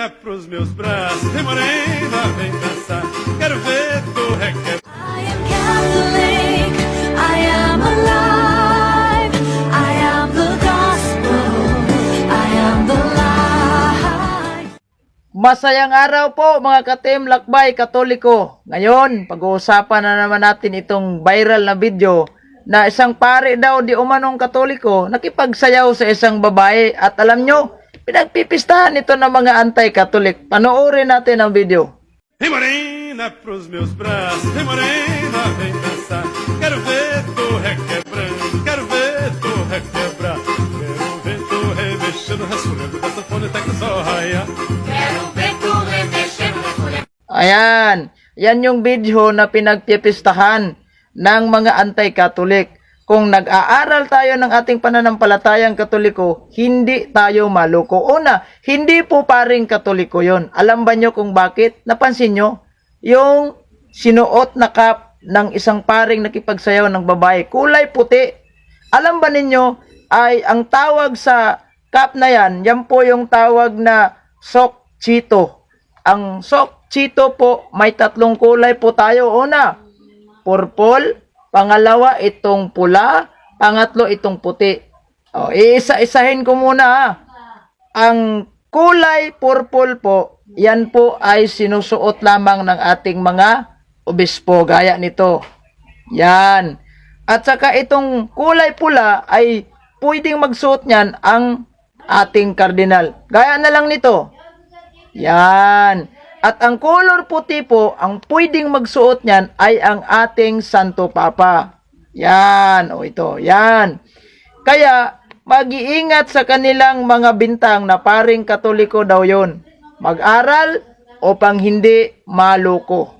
morena pros meus braços, vem morena, vem dançar, quero ver tu requebrar. I am Catholic, I am alive, I am the gospel, I am the light. Masayang araw po mga ka-Team Lakbay Katoliko. Ngayon, pag-uusapan na naman natin itong viral na video na isang pare daw di umanong Katoliko nakipagsayaw sa isang babae at alam nyo, pinagpipistahan ito ng mga anti-Katolik. Panoorin natin ang video. Vem morena pros meus braços, vem morena, vem dançar, quero ver tu requebrando, quero ver tu requebrar, quero ver tu remexendo, rasfurando da sanfona até que o sol raia. Ayan, yan yung video na pinagpipistahan ng mga anti-Katolik. Kung nag-aaral tayo ng ating pananampalatayang Katoliko, hindi tayo maloko. Una, hindi po paring Katoliko yon. Alam ba nyo kung bakit? Napansin nyo? Yung sinuot na cap ng isang paring nakipagsayaw ng babae, kulay puti. Alam ba ninyo, ay ang tawag sa cap na yan, yan po yung tawag na sok chito. Ang sok chito po, may tatlong kulay po tayo. Una, purple. Pangalawa, itong pula. Pangatlo, itong puti. O, iisa-isahin ko muna ha. Ang kulay purple po, yan po ay sinusuot lamang ng ating mga obispo. Gaya nito. Yan. At saka itong kulay pula ay pwedeng magsuot niyan ang ating kardinal. Gaya na lang nito. Yan. At ang color puti po, ang pwedeng magsuot niyan ay ang ating Santo Papa. Yan, o ito, yan. Kaya, mag-iingat sa kanilang mga bintang na paring Katoliko daw yon. Mag-aral upang hindi maloko.